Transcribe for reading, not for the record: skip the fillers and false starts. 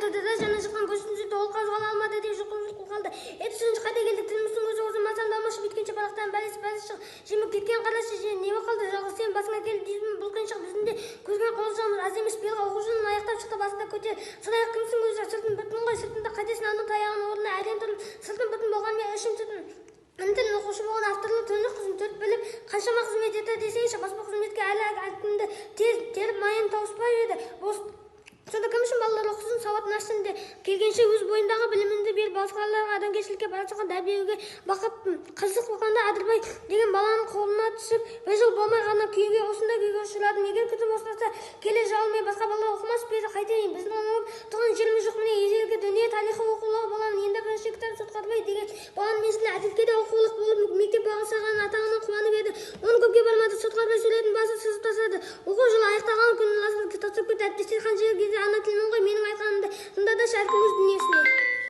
Дада жаны шыққан көзін сүртті, ол қозғала алмады деп жұлқып-жұлқып қалды. Ет түсінші қайда келдік? Тіліміздің көзі осы масаңды алмашы бүйткенше балақтан бәлесі-бәлесі шығып, жеміп кеткен қарашы, не болып қалды? Жалғыз сенің басыңа келді деймін бұл қиыншылық. Біздің де көрген қол аз емес. Биылғы оқу жылын аяқтап шықты, басында көтер. Сондай-ақ кімсің өзі? Сыртың бүтін ғой, сыртында қайтесің? Анау таяғының орнына әрең тұрдым. Сыртым бүтін болғанымен, ішім түтін. Ана тілін оқушы болған авторлы түнгі қызым төрт біліп, қаншама қызмет етті десеңші. Баспа қызметке әлі әркімді тез теріп, майын тауыспай еді. Сонда кім үшін балалар оқысын, сауатын ашсын де келгенше өз бойындағы біліміңді беріп, басқаларға адамгершілікке бара жатқан тәрбиеге бақыппын. Қызық болғанда, Адырбай деген баланың қолына түсіп, бір жыл болмай ғана күйеуге осындай күйге ұшырадым. Егер күтіп ұстаса, келе жалмай басқа балалар оқымас па еді? Қайтейін, біздің оңып тұрған жеріміз жоқ. Міне, ежелгі дүние тарихы оқулығы боламын. Енді бірінші кітап Сотқарбай деген баланың меншігінде. Әділетке де оқулық болып мектеп бағысаған атағына қуанып еді. Оны көпке бармады, Сотқарбай суретін басып сызып тастады. Оқу жылы аяқталған күні лазер тастап кетті. Әріптестер, қанша кезде ана тілімін ғой, менің айтқанымды тыңдадашы. Әркім өз дүниесі.